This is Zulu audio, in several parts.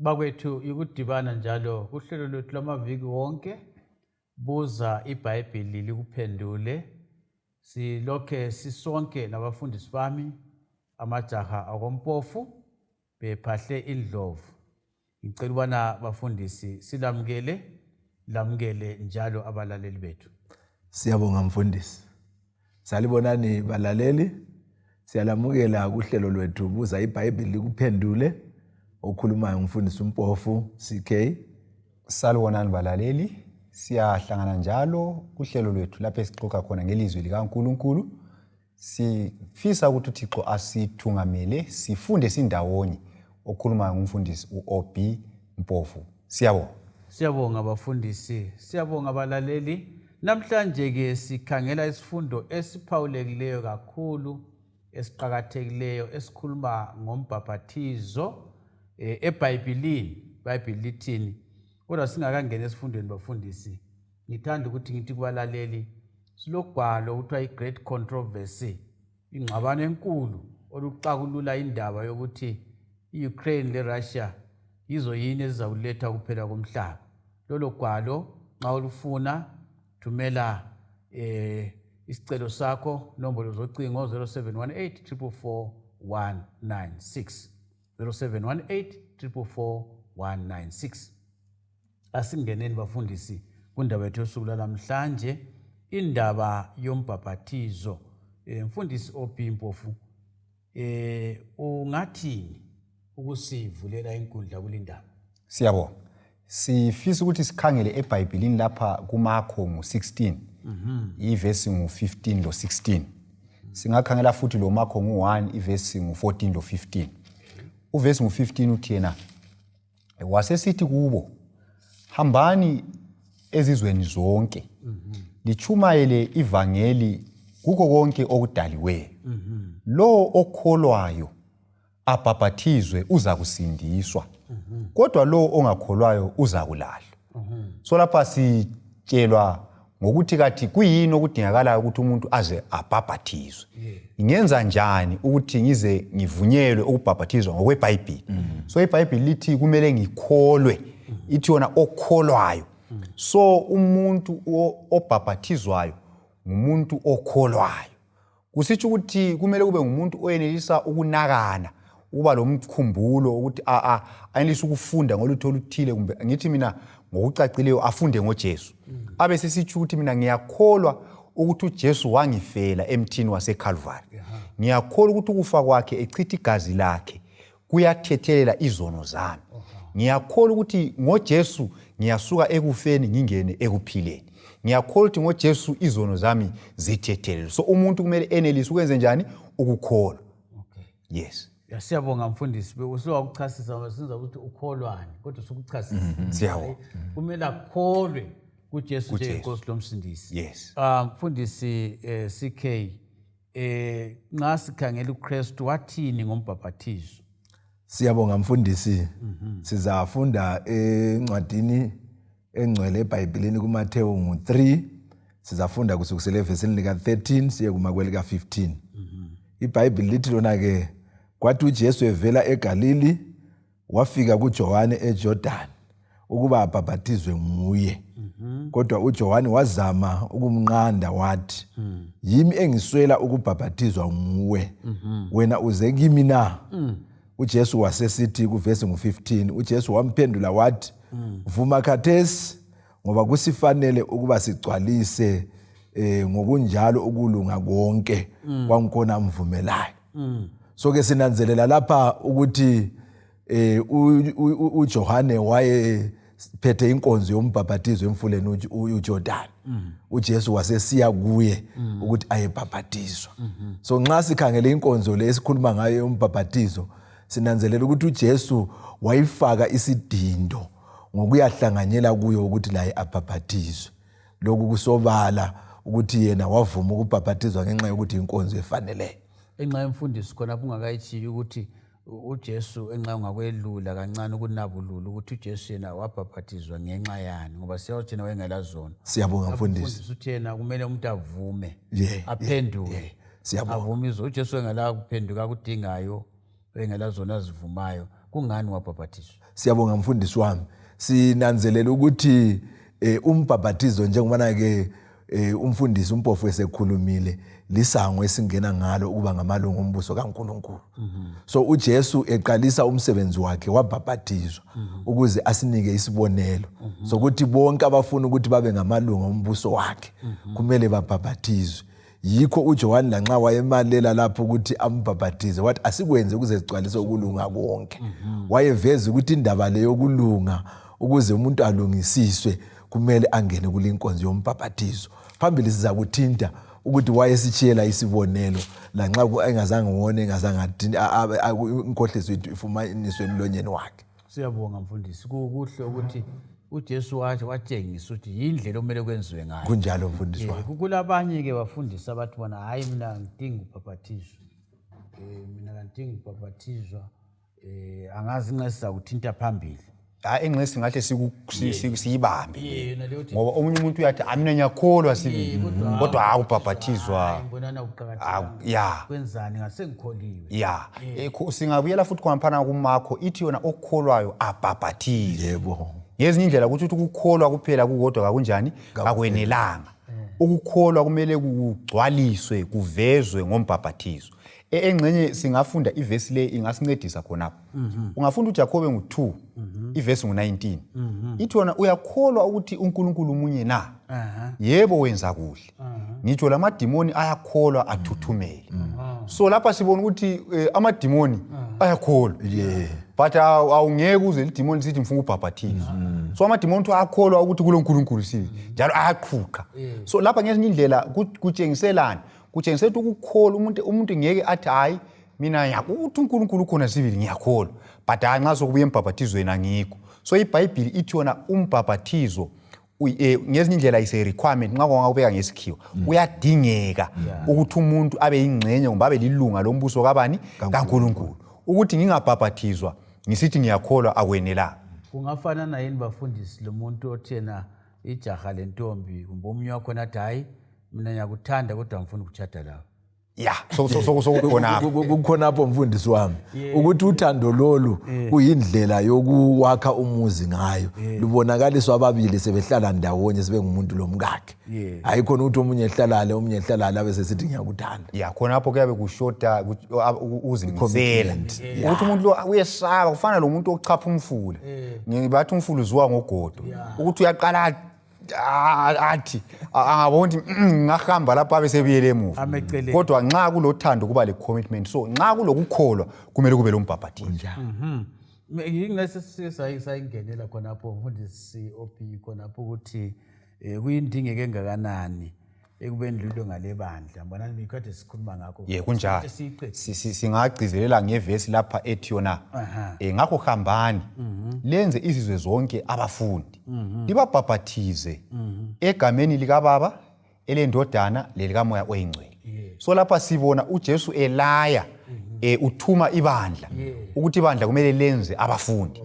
Bakwethu yikudibana njalo kuhlelo lwethu lwamaviki wonke buza iBhayibhili likuphendule. Silokhe sisonke nabafundisi bami amajaha akoMpofu bephahle indlovu. Ngicela ubana bafundisi silamukele lamukele njalo abalaleli bethu. Siyabonga mfundisi. Salibonani balaleli. Siyalamukela kuhlelo lwethu buza iBhayibheli likuphendule. Okhulumayo umfundisi uMpofu CK. Salibonani balaleli. Siyahlangana njalo kuhlelo lwethu lapho esixoxa khona ngelizwi likaNkulunkulu. Sifisa ukuthi uThixo asithungamele sifunde sindawonye. Okhulumayo ngumfundisi uOB Mpofu. Siyabonga. Siyabonga bafundisi, siyabonga balaleli. Namhlanje ke sikhangela isifundo esiphawulekileyo kakhulu esiqakathekileyo esikhuluma ngombhaphathizo eh, eBhayibhilini. IBhayibhili lithini? Kodwa singakangeni esifundweni bafundisi, ngithanda ukuthi ngithi kubalaleli silogwalo okuthiwa i-Great Controversy, ingxabano enkulu oluxakulula indaba yokuthi i-Ukraine le-Russia yizo yini ezizakuletha ukuphela komhlaba. Lolo gwalo nxa ulufuna thumela eh isicelo sakho nombolo zocingo 0718 444 196 0718 444 196. Asingeneni bafundisi kundaba yethu yosuku lwalamhlanje indaba yombhabhathizo. Eh, mfundisi OB Mpofu eh ungathini ukusivulela inkundla kulindaba? Siyabonga. Sifisa ukuthi sikhangele eBhayibhelini lapha kuMakho ngu-16. Ivesi ngu-15 lo-16. Singakhangela futhi lo Makho ngu-1 ivesi ngu-14 lo-15. Uvesi ngu-15 uthi yena wasesithi kubo hambani ezizweni zonke litshumayele ivangeli kukho konke okudaliweyo lowo okholwayo abhabhathizwe uzakusindiswa kodwa lowo ongakholwayo uzakulahlwa so lapha sitshelwa ngokuthi kathi kuyini okudingakalayo ukuthi umuntu aze abhabhathizwe ngingenza njani ukuthi ngize ngivunyelwe ukubhabhathizwa ngokwebhayibhili so ibhayibhili lithi kumele ngikholwe ithi yona okholwayo so umuntu obhabhathizwayo ngumuntu okholwayo kusitsho ukuthi kumele kube ngumuntu oyenelisa ukunakana ukuba lomkhumbulo ukuthi ayenelise ukufunda ngolutho oluthile kumbe ngithi mina ngokucacileyo afunde ngoJesu abe sesitsho ukuthi mina ngiyakholwa ukuthi uJesu wangifela emthini waseCalvary ngiyakholwa ukuthi ukufa kwakhe echitha igazi lakhe kuyathethelela izono zami ngiyakholwa ukuthi ngoJesu ngiyasuka ekufeni ngingene ekuphileni ngiyakholwa ukuthi ngoJesu izono zami zithethelelwe so umuntu kumele enelise ukwenze njani ukukholwa Okay. Yes. Siyabonga mfundisi, usuwakuchasisa ngoba sinza ukuthi ukholwani kodwa usukuchasisa. Siyabonga. Kumele akholwe kuJesu kuJesu. njengenkosi lomsindisi. Yes. Ah mfundisi CK nxa sikhangela uKristu wathini ngombhaphathizo? Siyabonga mfundisi. Sizafunda encwadini engcwele eBhayibhelini kuMathewu ngu-3 sizafunda kusukisela evesini lika-13 siye kuma kwelika-15. IBhayibheli lithi lona ke kwathi uJesu evela eGalili wafika kuJohane eJordan ukuba abhabhathizwe nguye. Kodwa uJohane wazama ukumnqanda wathi, yimi engiswela ukubhabhathizwa nguwe, wena uze kimi na? uJesu wasesithi kuvesi ngu-15 uJesu wamphendula wathi, vuma khathesi ngoba kusifanele ukuba sigcwalise ngokunjalo ukulunga konke kwangikhona amvumelayo. So ke sinanzelela lapha ukuthi uJohane waye phethe inkonzo yombhabhatizo emfuleni uJordan. uJesu wasesiya kuye ukuthi ayebhabhatizwa. So nxa sikhangele inkonzo le esikhuluma ngayo yombhabhatizo, sinanzelela ukuthi uJesu wayifaka isidindo ngokuyahlanganyela kuyo ukuthi laye abhabhathizwe. Lokhu kusobala ukuthi yena wavuma ukubhabhathizwa ngenxa yokuthi inkonzo efaneleyo. Enxa yemfundiso khona ungakayitshiyi ukuthi uJesu enxa ungakwelula kancane ukunabulula ukuthi uJesu yena wabhabhathizwa ngenxa yani, ngoba siyazi yena wayengelazono. Siyabonga mfundisi. Uthi yena kumele umuntu avume aphenduke. Siyabonga. Avume izono. uJesu wayengela kuphenduka akudingayo, wayengela zono azivumayo. Kungani wabhabhathizwa? Siyabonga mfundisi wami. Sinanzelela ukuthi umbhabhathizo, njengobana ke umfundisi uMpofu esekhulumile, lisango esingena ngalo ukuba ngamalungu ombuso kaNkulunkulu. So uJesu eqalisa umsebenzi wakhe wabhabhathizwa ukuze asinike isibonelo sokuthi bonke abafuna ukuthi babe ngamalungu ombuso wakhe kumele babhabhathizwe. Yikho uJohane lanxa wayemalela lapho ukuthi ambhabhathize, wathi asikwenze ukuze sigcwalise ukulunga konke. Wayeveza ukuthi indaba le yokulunga, ukuze umuntu alungisiswe, kumele angene kulinkonzo yombhabhathizo. Phambili sizakuthinta ukuthi wayesitshiyela isibonelo, lanxa engazange wone, engazange inkohliso ifumaniswe emlonyeni wakhe. Siyabonga mfundisi. Kukuhle ukuthi uJesu watshengisa ukuthi yindlela okumele kwenziwe ngayo. Kunjalo mfundisi wami. Kulabanye-ke bafundisi abathi bona, hhayi, mina ngidinga ubhabhathizwa, mina kangidingi ubhabhathizwa. Angazi nxa sizakuthinta phambili. Hayi, engxe singahle siyibambe, ngoba omunye umuntu uyathi, "Ah, mina ngiyakholwa sibili, kodwa akubhabhathizwa." Ngibonana kuqakatheka Ya. Kwenzani ngasengikholiwe? Ya. Singabuyela futhi khonaphana kuMakho, ithi yona okholwayo abhabhathizwe. Ngezinye indlela kuthi ukuthi ukukholwa kuphela kukodwa kakunjani, kakwenelanga. Ukukholwa kumele kugcwaliswe, kuvezwe ngombhabhathizo. Engxenye singafunda ivesi le, ingasincedisa khonapho. Ungafunda uJakobe ngu-2, ivesi ngu-19, ithi wona, "Uyakholwa ukuthi uNkulunkulu munye na? Yebo, wenza kuhle. Ngitsho lamadimoni ayakholwa, athuthumele." So lapha sibona ukuthi amadimoni ayakholwa, but awungeke uze lidimoni sithi ngifuna ukubhabhathizwa. So amadimoni kuthiwa ayakholwa ukuthi kulo nkulunkulu sibili, njalo ayaqhuqa. So lapha ngezinye indlela kutshengiselani? Kutshengisela ukuthi ukukholwa, umuntu ngeke athi, "Hayi, mina ngiyakuthi uNkulunkulu ukhona sibili, ngiyakholwa, but hayi, nxa sokubuya embhabhathizweni angikho." So iBhayibhili ithi yona umbhabhathizo ngezinye indlela is a requirement. Nxa kwangakubeka ngesikhiwa, uyadingeka ukuthi umuntu abe yingxenye kumbe abe lilunga lombuso kabani? KaNkulunkulu. Ukuthi ngingabhabhathizwa ngisithi ngiyakholwa akwenelanga. Kungafanana yini bafundisi lo muntu othi yena, ijaha lentombi, kumbe omunye wakhona athi, "Hhayi, mina ngiyakuthanda, kodwa ngifuna ukutshada lawe"? Ya, so sokukhonapho. Kukhonapho mfundisi wami, ukuthi uthando lolu kuyindlela yokuwakha umuzi ngayo, lubonakaliswa ababili sebehlala ndawonye, sebengumuntu lomkakhe. Hayi khona ukuthi omunye ehlalale, omunye ehlalale, abe sesithi ngiyakuthanda. Ya, khonapho kuyabe kushota ukuzimisela. Commitment. Ukuthi umuntu lo uyesaba, kufana lo muntu ochapha umfula. Bathi umfula uziwa ngogodo, ukuthi uyaqala athi angabona ukuthi ngingahamba lapho, abe sebuyele emuva. Ame eceleni. Kodwa nxa kulothando kuba le commitment. So nxa kulokukholwa kumele kube lombhabhathizo. Yingase sayingenela khonapho mfundisi OP, khonapho ukuthi kuyindingeko engakanani ekubeni lilo ngalebandla. Mbona kade sikhuluma ngakho. Ye, kunjalo. Siyiqede. Singagcizelela ngevesi lapha ethi yona, "Ngakho hambani, lenze izizwe zonke abafundi, libabhabhathize egameni likaBaba, elendodana, lelikaMoya oyiNgcwele." So lapha sibona uJesu elaya, uthuma ibandla ukuthi ibandla kumele lenze abafundi.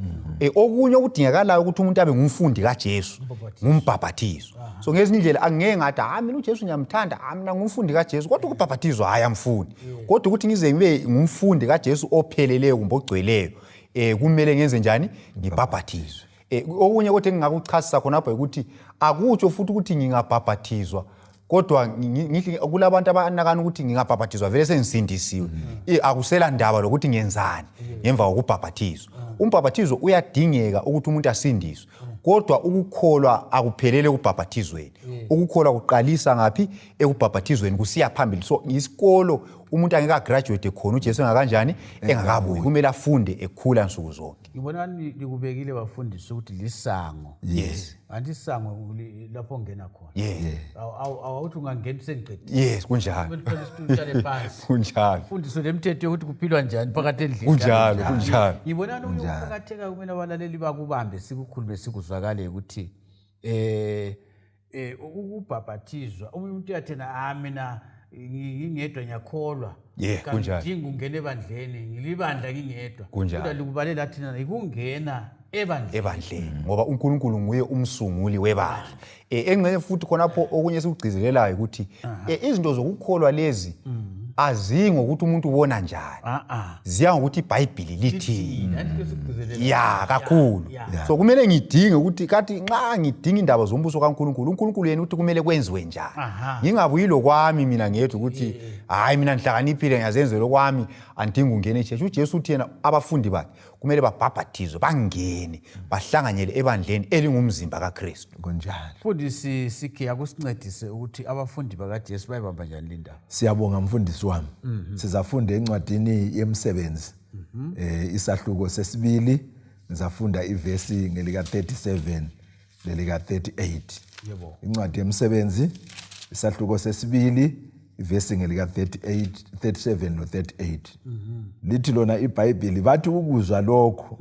Okunye okudingakalayo ukuthi umuntu abe ngumfundi kaJesu ngumbhabhathizo. So ngezinye indlela angeke ngathi, "Hayi, mina uJesu ngiyamthanda, hayi, mina ngumfundi kaJesu," kodwa ukubhabhathizwa hayi, amfundi. Kodwa ukuthi ngize ngibe ngumfundi kaJesu opheleleyo kumbe ogcweleyo, kumele ngenze njani? Ngibhabhathizwe. Okunye kodwa engingakuchasisa khonapho ukuthi akutsho futhi ukuthi ngingabhabhathizwa kodwa ngithi kulabantu abanakana ukuthi ngingabhabhathizwa vele sengisindisiwe, akusela ndaba lokuthi ngenzani ngemva kokubhabhathizwa. Umbhabhathizo uyadingeka ukuthi umuntu asindiswe, kodwa ukukholwa akuphelele ekubhabhathizweni. Ukukholwa kuqalisa ngaphi? Ekubhabhathizweni kusiya phambili. So isikolo umuntu angeke agraduate khona uJesu engakanjani? Engakabuyi. Kumele afunde ekhula nsuku zonke. Ngibona nikubekile bafundisi ukuthi lisango. Anti isango lapho ongena khona. Awuthi ungangena sengiqedile. Yes, kunjalo. Kumele uthole isitulo, uhlale phansi. Kunjalo. Fundiswe lemithetho yokuthi kuphilwa njani phakathi endlini. Kunjalo, kunjalo. Ngibona ukuqakatheka, kumele abalaleli bakubambe, sikukhulume sikuzwakale ukuthi ukubhabhathizwa, omunye umuntu uyathena, "Ah, mina ngingedwa ngiyakholwa." Kunjalo. Kangidingi ukungena ebandleni, ngilibandla ngingedwa. Kunjalo. Kodwa likubale lathi thina ikungena ebandleni. Ebandleni, ngoba uNkulunkulu nguye umsunguli webandla. Engxenye futhi khonapho okunye esikugcizelelayo ukuthi izinto zokukholwa lezi Aziyi ngokuthi umuntu ubona njani. Ah. Ziya ngokuthi iBhayibhili lithini. Nanti ke sikugcizelela. Ya, kakhulu. Yeah. So kumele ngidinge ukuthi kathi nxa ngidinga indaba zombuso kaNkulunkulu, uNkulunkulu yena uthi kumele kwenziwe njani. Aha. Ngingabuyi lokwami mina ngedwa ukuthi hayi mina ngihlakaniphile ngiyazenzela okwami, andidingi ukungena echurch. UJesu uthi yena abafundi bakhe kumele babhabhathizwe, bangene, bahlanganyele ebandleni elingumzimba kaKristu. Kunjalo. Mfundisi Sikhe, akusincedise ukuthi abafundi bakaJesu bayibamba njani le ndaba. Siyabonga mfundisi wami. Sizafunda encwadini yemsebenzi. Isahluko sesibili, ngizafunda ivesi ngelika 37 lelika 38. Yebo. Incwadi yemsebenzi isahluko sesibili, ivesi ngelika 38, 37 no 38. Lithi lona iBhayibheli, bathi ukuzwa lokho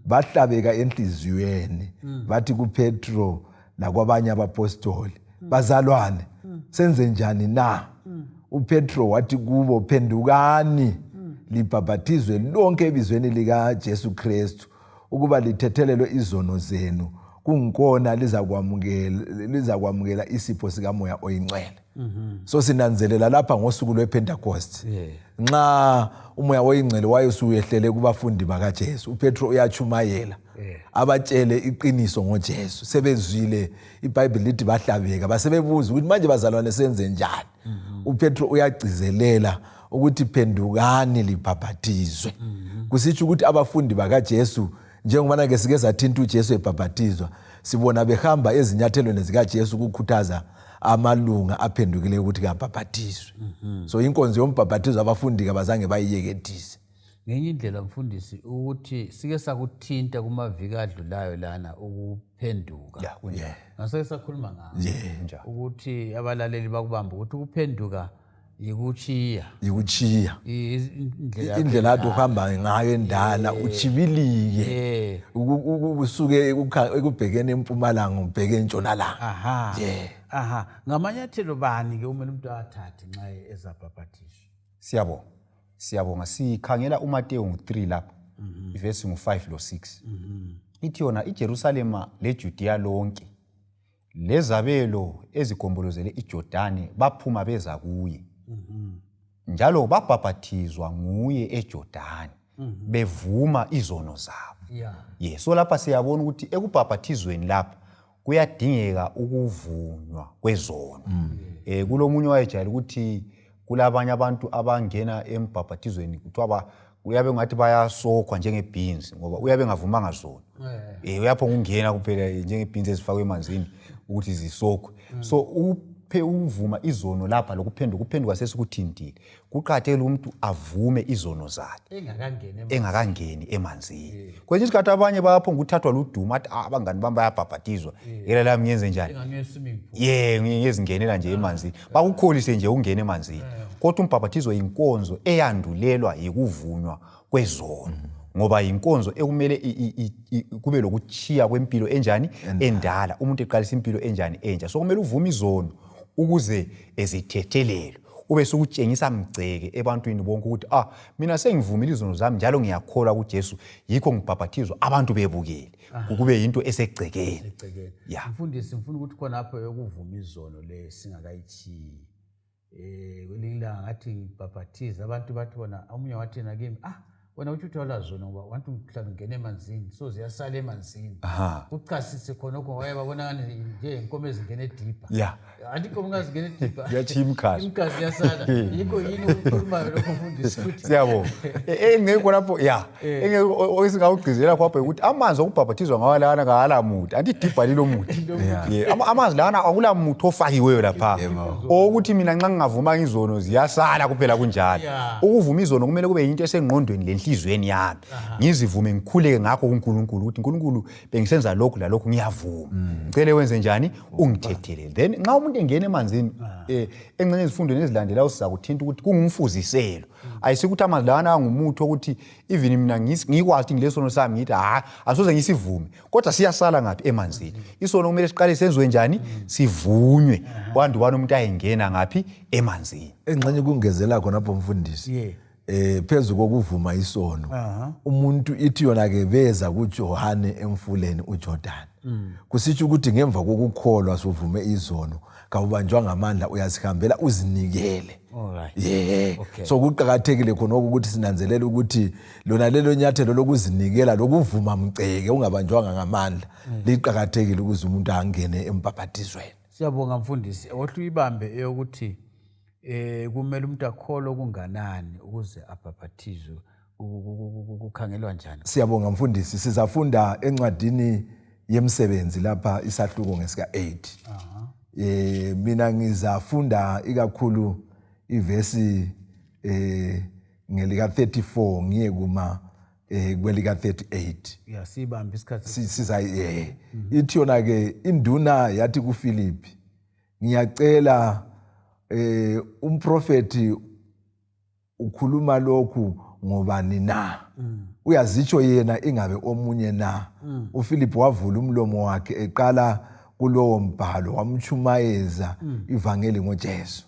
bahlabeka enhliziyweni, bathi kuPetro nakwabanye abapostoli, bazalwane, senze njani na? UPetro wathi kubo, phendukani libhabhathizwe lonke ebizweni lika Jesu Kristu ukuba lithethelelwe izono zenu, kungikona lizakwamukela isipho sikaMoya oyiNgcwele. So sinanzelela lapha ngosuku lwePentecost, nxa uMoya oyiNgcwele wayesuyehlele kubafundi bakaJesu, uPetro uyachumayela abatshele iqiniso ngoJesu. Sebezwile iBhayibheli lithi bahlabeka, basebebuza ukuthi manje bazalwane senze njani? uPetro uyagcizelela ukuthi phendukani libhabhathizwe. Kusitsho ukuthi abafundi bakaJesu, njengobana ke sike sathinta uJesu ebhabhathizwa, sibona behamba ezinyathelweni zikaJesu ukukhuthaza amalunga aphendukileyo ukuthi kabhabhathizwe. So inkonzo yombhabhathizo abafundi kabazange bayiyekethise. Ngenye indlela mfundisi, ukuthi sike sakuthinta kumaviki adlulayo lana ukuphenduka. Ya, kunjalo. Ngaseke sakhuluma ngakho. Kunjalo. Ukuthi abalaleli bakubamba ukuthi ukuphenduka yikutshiya. Yikutshiya. Indlela yakho Indlela ade uhamba ngayo endala, utshibilike. Usuke ekubhekeni empumalanga ubheke entshonalanga. Aha. Aha. Ngamanyathelo bani ke umele umuntu athathe nxa ezabhabhathizwa? Siyabonga. Siyabonga. Sikhangela uMateyu ngu-3 lapha. Ivesi ngu-5 lo-6. Ithi yona iJerusalema leJudiya lonke lezabelo ezigombolozele iJordani baphuma beza kuye. Njalo babhabhathizwa nguye eJordani bevuma izono zabo. So lapha siyabona ukuthi ekubhabhathizweni lapha kuyadingeka ukuvunywa kwezono. Kulomunye wayejayele ukuthi kulabanye abantu abangena embhabhathizweni kuthiwa uyabe ngathi bayasokhwa njengebhinzi ngoba uyabe engavumanga zona. Uyapho ngungena kuphela njengebhinzi ezifakwe emanzini ukuthi zisokhwe. So uvuma izono lapha lokuphenduka, ukuphenduka sesikuthintile. Kuqakathekile umuntu avume izono zakhe engakangeni emanzini. Kwesinye isikhathi abanye bayaphonga ukuthathwa ludumo, athi abangani bami bayabhabhatizwa, yela lami ngiyenze njani? Ye, ngiyezingenela nje emanzini. Bakukholise nje ungene emanzini. Kodwa umbhabhathizo yinkonzo eyandulelwa yikuvunywa kwezono, ngoba yinkonzo ekumele kube lokutshiya kwempilo enjani endala, umuntu eqalisa impilo enjani entsha. So kumele uvume izono ukuze ezithethelelwe, ube sukutshengisa mgceke ebantwini bonke ukuthi mina sengivumile izono zami njalo ngiyakholwa kuJesu, yikho ngibhabhathizwa abantu bebukele, kube yinto esegcekeni. Mfundisi, ngifuna ukuthi khonapho yokuvuma izono le singakayitshiyi. Kwelinye ilanga ngathi ngibhabhathiza abantu bathi bona, omunye wathi yena kimi, wena uthi uthola zona ngoba wantu mhlawumbe ungena emanzini, so ziyasala emanzini. Kuchasise khonokho ngoba babona ngani njengenkomo ezingena edibha. Anti inkomo ngazingena edibha. Ziyatshiya imikhazi. Imikhazi iyasala. Yikho yini ukukhulumayo lokho mfundisi ukuthi Siyabonga. Engeke khonapho, ya. Engeke esingawugcizelela khonapho ukuthi amanzi okubhabhathizwa ngawo lana kaalamuthi. Anti idibha lilomuthi. Amanzi lana akulamuthi ofakiweyo lapha. Okuthi mina nxa ngingavuma izono ziyasala kuphela kunjalo. Ukuvuma izono kumele kube yinto esengqondweni lenhliziyweni yami. Ngizivume ngikhuleke ngakho kuNkulunkulu ukuthi Nkulunkulu bengisenza lokhu lalokhu ngiyavuma. Ngicele wenze njani ungithethelele. Then nxa umuntu engena emanzini, engxenye ezifundweni ezilandelayo sizakuthinta ukuthi kungumfuziselo. Ayisikuthi amanzi lana angumuthi ukuthi even mina ngikwazi ukuthi ngilesono sami ngithi ha asoze ngisivume, kodwa siyasala ngaphi emanzini. Isono kumele siqale senziwe njani, sivunywe kwandubana umuntu ayengena ngaphi emanzini. Engxenye kungezela khonapho mfundisi. Phezu kokuvuma isono, umuntu ithi yona ke beza kuJohane emfuleni uJordan. Kusitsho ukuthi ngemva kokukholwa suvume izono, kawubanjwa ngamandla, uyazihambela uzinikele. Yeah. Okay. So kuqakathekile khona ukuthi sinanzelele ukuthi lona lelo nyathelo lokuzinikela lokuvuma mgceke ungabanjwanga ngamandla liqakathekile ukuze umuntu angene embhabhatizweni. Siyabonga mfundisi. Othi uyibambe eyokuthi kumele umuntu akholwe okunganani ukuze abhabhathizwe, kukhangelwa njani? Siyabonga mfundisi. Sizafunda encwadini yemsebenzi lapha isahluko ngesika 8. Mina ngizafunda ikakhulu ivesi ngelika 34 ngiye kuma kwelika 38. Ya, sibambe isikhathi. Siza ithi yona ke induna yathi kuFilipi, ngiyacela umprofeti ukhuluma lokhu ngobani na? Uyazitsho yena ingabe omunye na? uFilip wavula umlomo wakhe eqala kulowo mbhalo wamchumayeza ivangeli ngoJesu.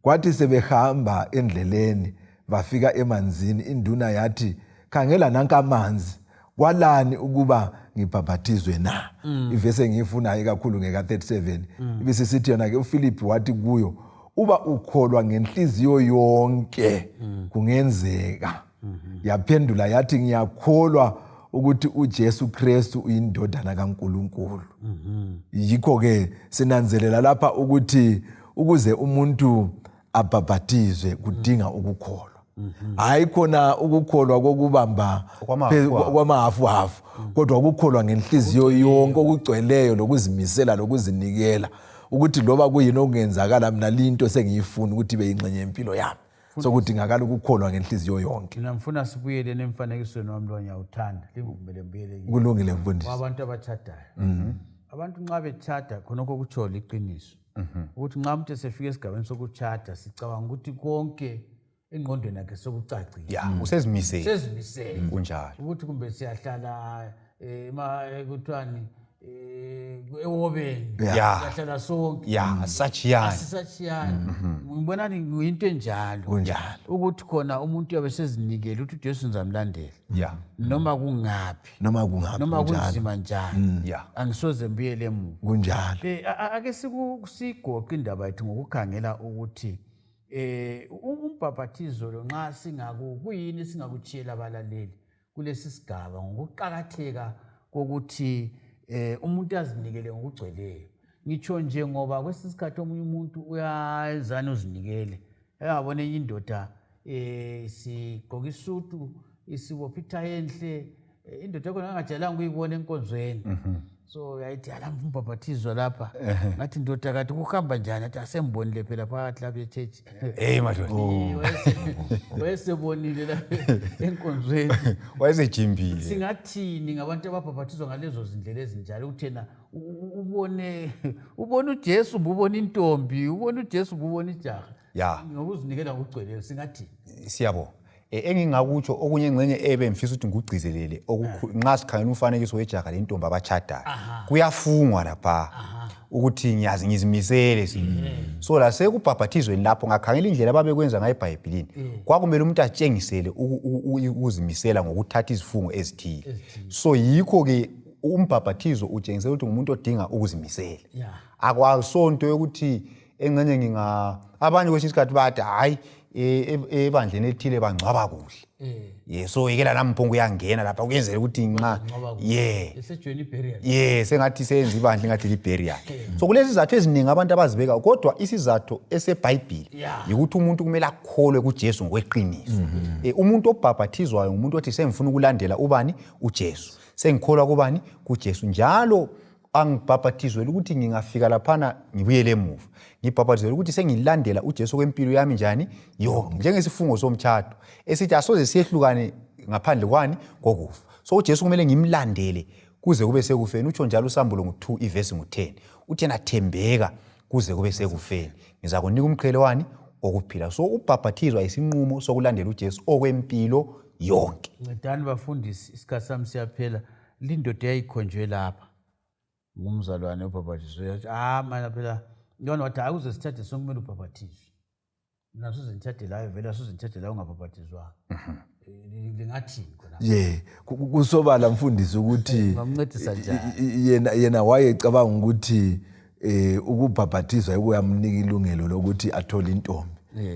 Kwathi sebehamba endleleni bafika emanzini, induna yathi, khangela nanka amanzi, kwalani ukuba ngibhabhathizwe na? Ivesi engiyifunayo ikakhulu ngeka 37. Ibisisithi yona ke uFilip wathi kuyo, uba ukholwa ngenhliziyo yonke kungenzeka. Yaphendula yathi, ngiyakholwa ukuthi uJesu Kristu uyindodana kaNkuluNkulu. Yikho ke sinanzelela lapha ukuthi ukuze umuntu abhabhathizwe kudinga ukukholwa. Hayi khona ukukholwa kokubamba kwamahafu-hafu, kodwa ukukholwa ngenhliziyo yonke okugcweleyo lokuzimisela lokuzinikela ukuthi loba kuyini okungenzakala mina linto sengiyifuna ukuthi ibe yingxenye yempilo yami. So kudingakala ukukholwa ngenhliziyo yonke. Mina ngifuna sibuyele nemfanekisweni wami lo, ngiyawuthanda, lingivumele ngibuyele kiwo. Kulungile mfundisi. Wabantu abatshadayo. Abantu nxa betshada khonokho kutsho liqiniso. Ukuthi nxa umuntu esefika esigabeni sokutshada sicabanga ukuthi konke engqondweni yakhe sokucacile. Ya, usezimisele. Sezimisele. Kunjalo. Ukuthi kumbe siyahlala kuthiwani ewobeni. Siyahlala sonke. Ya, asisatshiyani. Asisatshiyani. Ngibona ngiyinto enjalo. Kunjalo. Ukuthi khona umuntu uyabe sezinikele ukuthi uJesu ngizamlandela. Noma kungaphi. Noma kungaphi. Noma kunzima njani. Angisoze ngibuyele emuva. Kunjalo. Ake sigoqe indaba yethu ngokukhangela ukuthi umbhabhathizo lo nxa singaku kuyini singakuchiyela abalaleli kulesi sigaba ngokuqakatheka kokuthi umuntu azinikele ngokugcweleyo. Ngitsho nje ngoba kwesinye isikhathi omunye umuntu uyazana uzinikele. Engabona enye indoda sigqoka isutu, isibopha ithayi enhle, indoda yakhona angajayelanga ukuyibona enkonzweni. So yayithi alamva umbhabhathizo lapha. Ngathi ndoda kathi kuhamba njani? Athi asembonile phela phakathi lapha echechi. Hey madoda. Wayesebonile lapha enkonzweni. Wayesejimbile. Singathini ngabantu ababhabhathizwa ngalezo zindlela ezinjalo ukuthi yena ubone uJesu, ubone intombi, ubone uJesu, ubone ijaha. Ya. Ngokuzinikela ngokugcweleyo singathini? Siyabonga. Engingakutsho okunye engxenye ebengifisa ukuthi ngikugcizelele nxa sikhangela umfanekiso wejaha lentombi abatshadayo, kuyafungwa lapha ukuthi ngiyazi ngizimisele sibili. So lasekubhabhathizweni lapho ngakhangela indlela ababekwenza ngayo eBhayibhilini, kwakumele umuntu atshengisele ukuzimisela ngokuthatha izifungo ezithile. So yikho ke umbhabhathizo utshengisela ukuthi ngumuntu odinga ukuzimisela. Akwasonto yokuthi engxenye nginga abanye kwesinye isikhathi bathi hayi ebandleni elithile bangcwaba kuhle. So yekela nami mphongo uyangena lapha kuyenzela ukuthi nxa sengathi seyenza ibandla ingathi liburial. So kulezizathu eziningi abantu abazibeka, kodwa isizathu eseBhayibhili yikuthi umuntu kumele akholwe kuJesu ngokweqiniso. Umuntu obhabhathizwayo ngumuntu othi sengifuna ukulandela ubani? uJesu. Sengikholwa kubani? kuJesu. Njalo angibhabhathizwele ukuthi ngingafika laphana ngibuyele emuva. Ngibhabhathizwele ukuthi sengilandela uJesu kwempilo yami njani yonke, njengesifungo somtshado esithi asoze siyehlukane ngaphandle kwani kokufa. So uJesu kumele ngimlandele kuze kube sekufeni. Utsho njalo uSambulo ngu-2 ivesi ngu-10, uthi yena thembeka kuze kube sekufeni, ngizakunika umqhele wani okuphila. So ubhabhathizwa isinqumo sokulandela uJesu okwempilo yonke. Ncedani bafundisi, isikhathi sami siyaphela. Lindoda eyayikhonjwe lapha ngumzalwane obhabhathizwe yathi mana phela yona wathi hayi uze sithathe sonke kumele ubhabhathizwe. Mina soze ngitshade lawe vele, asoze ngitshade lawe ungabhabhathizwanga. Lingathini khona? Ye, kusobala mfundisi ukuthi Ungamncedisa njani? Yena wayecabanga ukuthi ukubhabhathizwa kuyamnika ilungelo lokuthi athole intombi,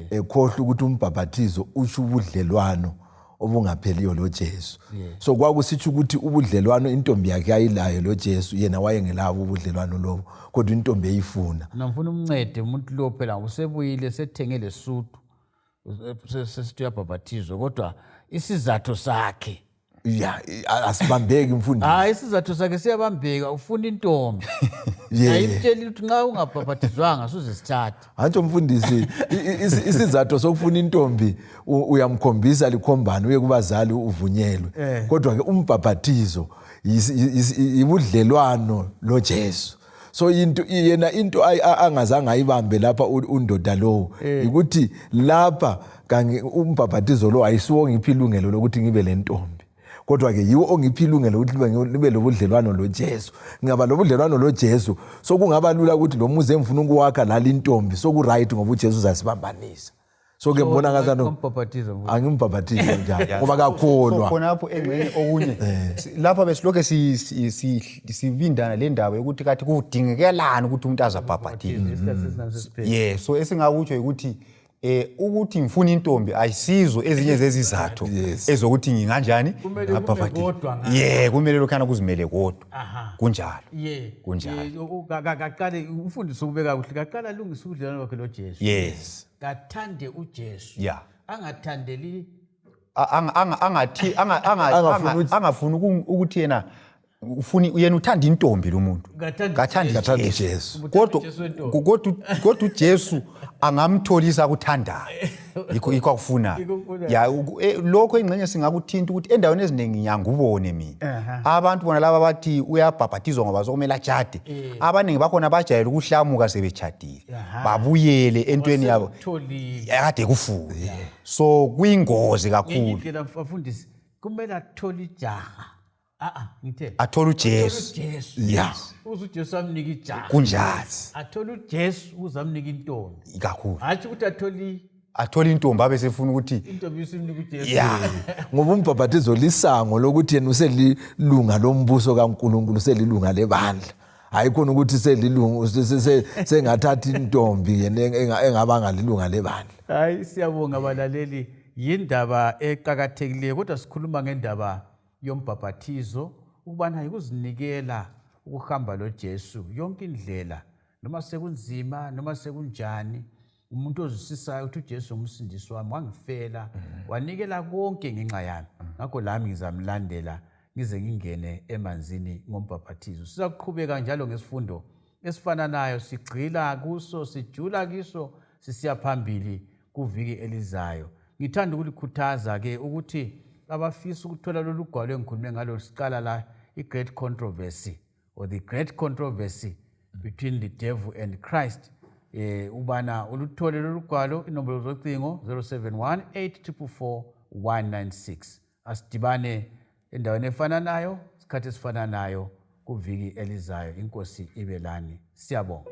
ekhohlwa ukuthi umbhabhathizo usho ubudlelwano obungapheliyo loJesu. So kwakusitsho ukuthi ubudlelwano intombi yakhe ayilayo loJesu, yena wayengelabo ubudlelwano lobo, kodwa intombi eyifuna. Mina ngifuna umncede umuntu lo, phela usebuyile, sethenge lesudu, sesithi uyabhabhathizwa, kodwa isizathu sakhe Ya, asibambeki mfundisi. Hayi, isizathu sakhe siyabambeka, ufuna intombi. Ayimtsheli ukuthi nxa ungabhabhathizwanga suze sithathe. Hantsho mfundisi, isizathu sokufuna intombi uyamkhombisa likhombane, uye kubazali uvunyelwe. Kodwa ke umbhabhathizo ibudlelwano loJesu. So into yena into angazange ayibambe lapha undoda lowo ukuthi lapha kangi umbhabhathizo lo ayisiwo ngiphi ilungelo lokuthi ngibe lentombi, kodwa ke yiwo ongiphi ilungelo ukuthi libe lobudlelwano loJesu. Ngingaba lobudlelwano loJesu, so kungaba lula ukuthi lo muzi engifuna ukuwakha lali intombi sokuright, ngoba uJesu uzasibambanisa. So ke ngibona ngathani Umbhabhathizo mfundisi. Angimbhabhathizo njalo ngoba So kakholwa. Khonapho engxenye okunye lapha besilokhe sibindana le ndaba yokuthi kathi kudingekelani ukuthi umuntu azabhabhathizwe. Isikhathi sesinami sesiphela. Yeah, so esingakutsho ukuthi ukuthi ngifuna intombi ayisizo ezinye zezizathu ezokuthi nginganjani Kumele kume ngabhabhathizwa. kodwa ngapha. Yeah, kumele lokhana kuzimele kodwa. Kunjalo. Kunjalo. Ye, kaqale umfundisi ukubeka kuhle, kaqale alungise ubudlelwano bakhe loJesu. Kathande uJesu. Angathandeli Angathi Angafuni angafuni ukuthi yena ufuni, yena uthanda intombi lo muntu. Kathandi Kathandi Kathandi Jesu. Jesu. Kodwa Jesu wentombi. kodwa uJesu angamtholisa akuthandayo, yikho akufunayo. Yikho akufunayo. Ya, lokho ingxenye singakuthinta ukuthi endaweni eziningi ngiyangubone mina abantu bona laba bathi uyabhabhathizwa ngoba sokumele atshade, abaningi bakhona bajayele ukuhlamuka sebetshadile, babuyele entweni yabo Tholile. akade kufuna, so kuyingozi Ngenye kakhulu. indlela mfundisi, kumele athole ijaha, a-a ngithe athole uJesu. uJesu. Ukuze uJesu amnike ijaha. Kunjalo. Athole uJesu ukuze amnike intombi. Kakhulu. Hatshi ukuthi athole athole intombi abe sefuna ukuthi intombi isimnike uJesu. Ngoba umbhabhathizo lisango lokuthi yena uselilunga lombuso kaNkulunkulu, selilunga lebandla, hayi khona ukuthi selilunga sengathatha intombi yena engaba ngalilunga lebandla. Hayi, siyabonga balaleli, yindaba eqakathekileyo, kodwa sikhuluma ngendaba yombhabhathizo ukubana yikuzinikela ukuhamba loJesu yonke indlela, noma sekunzima noma sekunjani. Umuntu ozwisisayo ukuthi uJesu ngumsindisi wami, wangifela, wanikela konke ngenxa yami, ngakho lami ngizamlandela ngize ngingene emanzini ngombhabhathizo. Sizakuqhubeka njalo ngesifundo esifananayo, sigxila kuso, sijula kiso, sisiya phambili kuviki elizayo. Ngithanda ukulikhuthaza ke ukuthi abafisa ukuthola lolu gwalo engikhulume ngalo siqala la, i-Great Controversy or the Great Controversy Between the Devil and Christ, ubana uluthole lolu gwalo, inombolo zocingo 071 844 196. Asidibane endaweni efananayo, isikhathi esifananayo, kuviki elizayo. Inkosi ibe lani, siyabonga.